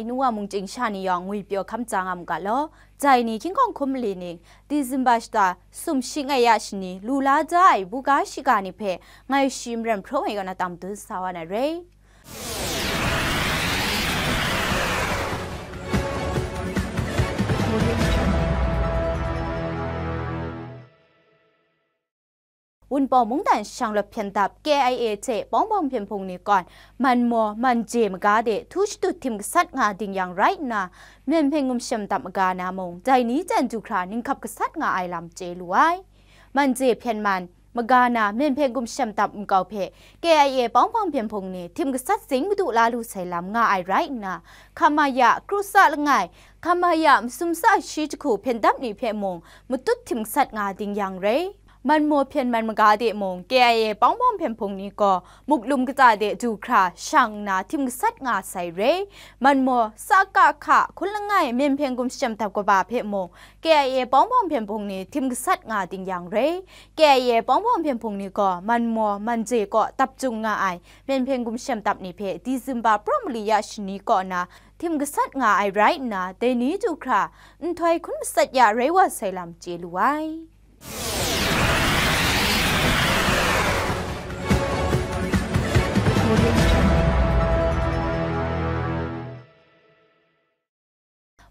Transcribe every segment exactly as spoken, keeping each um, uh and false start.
Nu wa mung chying sha ni yawng ngwipyaw hkam tsa nga mu ga law. Dai ni hkying hkawng hkum mali ning, Disemba shata sumshi ngai ya shani, lu la da ai buga shiga ni hpe ngai shi maren hprawng ai kaw na tam dun sa wa na re. Wunpawng mungdan shang lawt hpyen dap K I A hte Pawng Pawng Hpyen Hpung ni kawn, Manmaw, Manje maga de htu shadut htim gasat nga ding yang rai nna, Myen Hpyen Gumshem Dap maga na mung, dai ni ten du hkra ninghkap gasat nga ai lam chye lu ai. Manje hpyen man maga na Myen Hpyen Gumshem Dap nkau hpe K I A Pawng Pawng Hpyen Hpung ni htim gasat zing madu la lu sai lam nga ai rai nna, Khamaya, Krusa langai, Khamaya masum sa shi jahku hpyen dap ni hpe mung matut htim gasat nga ding yang re. Manmaw hpyen man maga de mung K I A Pawng Pawng Hpyen Hpung ni gaw Muklum kata de du hkra shang nna htim gasat nga sai re. Manmaw, Saka hka, hkun langai Myen Hpyen Gumshem Dap kaba hpe mung K I A Pawng Pawng Hpyen Hpung ni htim gasat nga ding yang re. K I A Pawng Pawng Hpyen Hpung ni gaw Manmaw, Manje kaw dap jung nga ai Myen Hpyen Gumshem Dap ni hpe Disemba praw mali ya shani kaw na htim gasat nga ai rai nna, dai ni du hkra nhtoi hkun masat ya rai wa sai lam chye lu ai.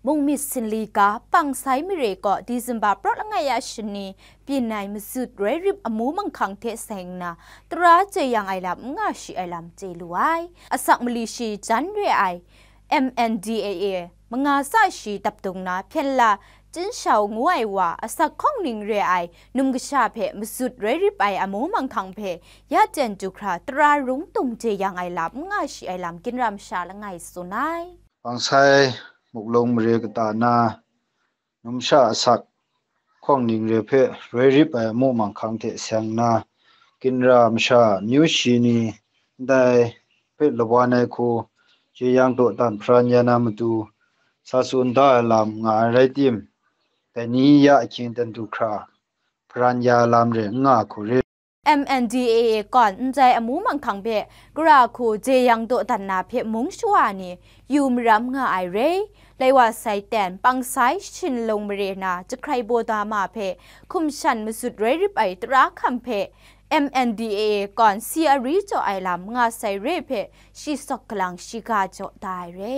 Mungmyit Sinli ga Pangsai mare kaw Disemba praw langai ya shani byin ai mazut roi rip amu manghkang hte seng nna, tara jai yang ai lam n nga shi ai lam chye lu ai. Asak mali shi jan re ai M N D A A manga sa shi dap dung na, Hpyen La Chin Shau ngu ai wa asak hkawng ning re ai num kasha hpe mazut roi rip ai amu manghkang hpe ya jen du hkra tara rung tung jeyang ai lam n nga shi ai lam ginra masha langai tsun ai. Pangsai Muklung mare kata na numsha asak hkawng ning re hpe roi rip ai amu manghkang hte seng na, ginra masha amyu shi ni ndai hpe lawan ai hku jeyang dawdan hparan ya na matu sa tsun da ai lam nga ai rai tim, dai ni ya ahkying dan du hkra hparan ya lam re n nga hku re. M N D A A kawn ndai amu manghkang hpe gara hku jeyang dawdan na hpe mung shawa ni yu maram nga ai re. Lai wa sai ten, Pangsai Shinlung mare na jahkrai baw da ma hpe hkum shan mazut roi rip ai tara hkam hpe M N D A A kawn si ari jaw ai lam nga sai re hpe shi sawk galang shiga jaw da ai re.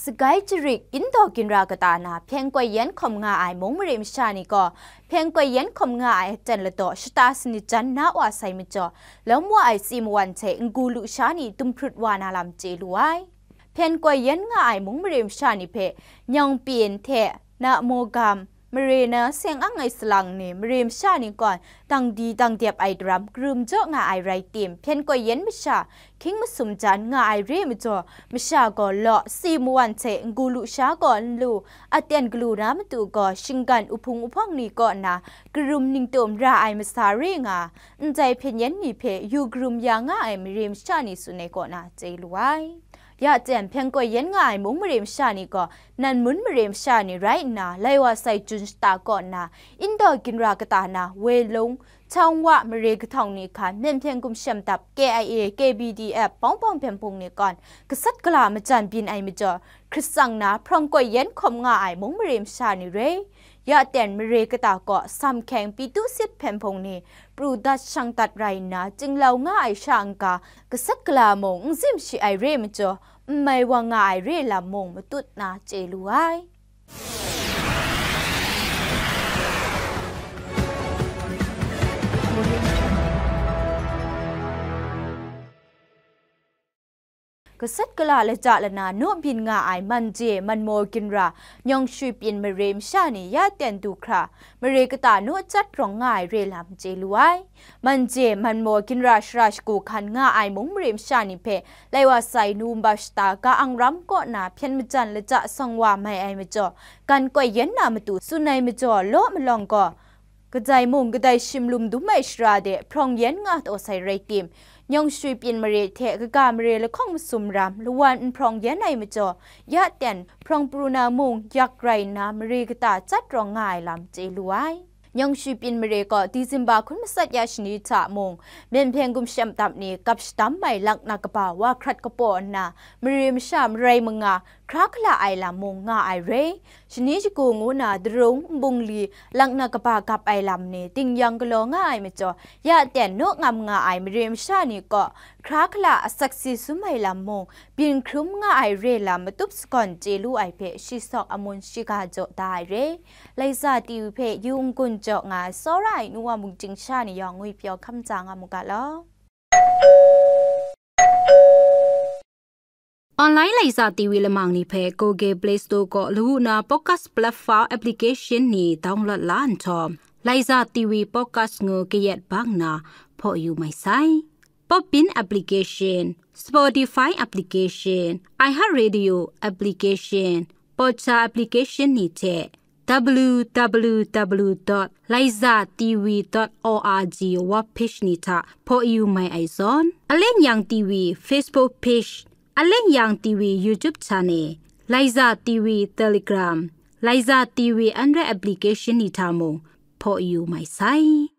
Sagai jarik indaw ginra kata na hpyen koi yan hkawm nga ai mung mare masha ni gaw, hpyen koi yan hkawm nga ai aten ladaw shata sanit jan na wa sai majaw, lawm wa ai tsi mawan hte n-gu lusha ni dumhprut wa na lam chye lu ai. Hpyen koi yan nga ai mung mare masha ni hpe, Nyawng Pyin hte Namawgam mare na seng ang ai salang ni mare masha ni kawn dang di dang dep ai daram karum jaw nga ai rai tim, hpyen koi yan masha hkying masum jan nga ai re majaw, masha gaw law, tsi mawan hte n-gu lusha gaw n lu, aten galu na matu gaw shinggan uhpung uhpawng ni kaw na karum ningtum ra ai masa re nga, ndai hpyen yan ni hpe yu karum ya nga ai mare masha ni tsun ai kaw na chye lu ai. Ya jen, hpyen koi yan nga ai mung mare masha ni gaw, nan mun mare masha ni rai nna, lai wa sai jun shata kaw nna, indaw ginra kata na, Woi Lung, Htawng Wa mare kahtawng ni hkan, Myen Hpyen Gumshem Dap, K I A, K B D F, Pawng Pawng Hpyen Hpung ni kawn, gasat gala majan byin ai majaw, hkrit tsang na, hprawng koi yan hkawm nga ai mung mare masha ni re. Ya ten mare kata kaw, Sam Hkyeng Pyi Tu Sit Hpyen Hpung ni, pru dat shang dat rai nna, chinglau nga ai sha n-ga, gasat gala mung n zim shi ai re majaw, n mai wa nga ai re lam mung matut na chye lu ai. Gasat gala lata lana naw byin nga ai Manje, Manmaw ginra, Nyawng Shui Pyin mare masha ni ya ten du hkra, mare kata naw chyat rawng nga ai re lam chye lu ai. Manje, Manmaw ginra shara shagu hkan nga ai mung mare masha ni hpe, lai wa sai Nowemba shata ga-ang ram kaw na hpyen majan lata sawng wa mai ai majaw, gan koi yan na matu tsun ai majaw law malawng gaw, kadai mung kadai shim lum dum ai shara de hprawng yan nga taw sai rai tim, Nyawng Shui Pyin mare hte kaga mare lahkawng masum ram lawan nhprawng yan ai majaw, ya ten hprawng pru na mung yak rai nna mare kata chyat rawng nga ai lam chye lu ai. Nyawng Shui Pyin mare gaw Disemba hkun matsat ya shani hta mung, Myen Hpeng Gumshem Dam ni kap shadam ai laknak kaba wa hkrat kapaw nna, mare masha marai manga hkra hkala ai lam mung nga ai re. Shani shagu ngu na darung nbungli laknak kaba gap ai lam ni ting yang galaw nga ai majaw, ya ten naw ngam nga ai mare masha ni kaw hkra hkala asak si sum ai lam mung, byin hkrum nga ai re lam matup sagawn chye lu ai hpe shi sawk amun shiga jaw da ai re. Laiza T V hpe yu n-gun jaw nga ai tsawra ai nu wa mung ting sha ni yawng ngwi pyaw hkam tsa nga mu ga law. Online Laiza T V lamang ni hpe Google Play Store kaw lawu na podcast platform application ni download la nhtawm, Laiza T V podcast ngu kayat bang na hpaw yu mai sai. Podbean application, Spotify application, iHeartRadio application, Podcha application ni hte w w w dot laiza t v dot o r g web page ni hta hpaw yu mai ai zawn, Aleng Yang T V Facebook page, Aleng Yang T V YouTube channel, Laiza T V Telegram, Laiza T V Android application ni hta mung hpaw yu mai sai.